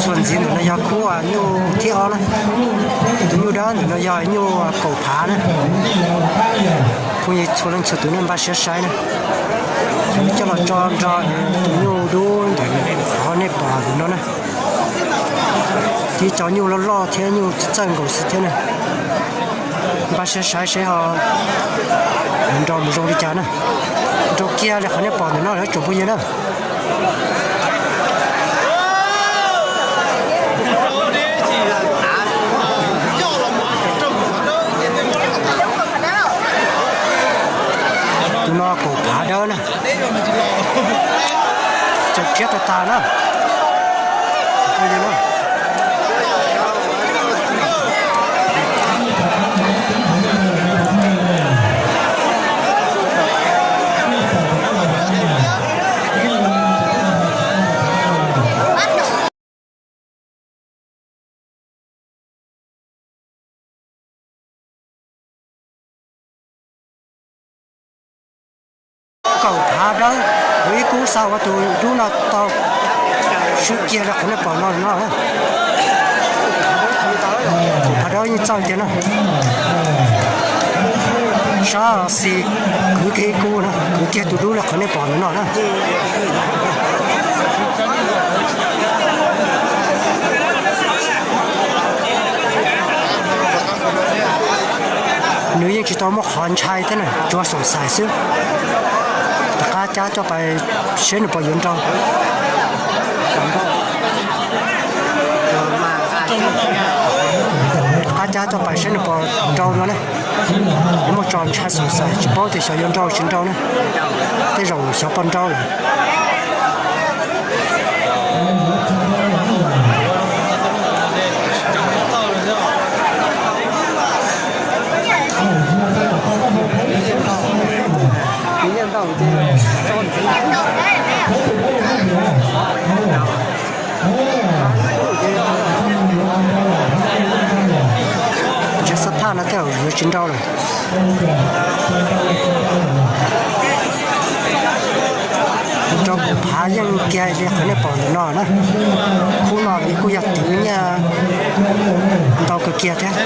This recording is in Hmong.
Txuas ntxiv ntawm no yog khub nyuj thib ob na. Tus nyuj dawb ntawm no yog nyuj kaum phav na. Phooj ywg txhua leej txhua tus nej npaj siab saib na. Kuv coj los tso nrog tus nyuj dub ntawm qhov nej pom ntawm no na. Tib cov nyuj loj loj thiab nyuj txawj nkaus xwb thiab na. Npaj siab saib seb ho nrau mus zoo li cas na. Nrau kiag li qhov nej pom ntawm no tsoom phooj ywg na. Tus no kaum phav dawb na. Txaus rhiab tag tag na. Kaum phav dawb, kuv ib kub xa ua tus dub no tau swb kiag li qhov nej pom no no. Kaum phav dawb yeej txawj tiag na. Sab xis kwv kiag ib kub na, kwv kiag tus dub li qhov nej pom no na. Nws yeej tsis tau muaj qhov ntshai thiab na, tsuas xoom xaim xwb. Rov qab cab coj pais seb nws puas yuav nrau. Rov qab cab coj pais seb nws puas nrau no na. Nws muaj tso ntshai xoom xaim tsis paub tias xyov yuav nrau tsis nrau na. Tej zaum xyov puas nrau lawm. Ntshe xab phaj no tej zaum yuav tsis nrau lawm. Nrau kaum phav yeej kiag li qhov nej pom ntawm no na. Khub no kuj yog twv nyiaj ntau kawg kiag thiab.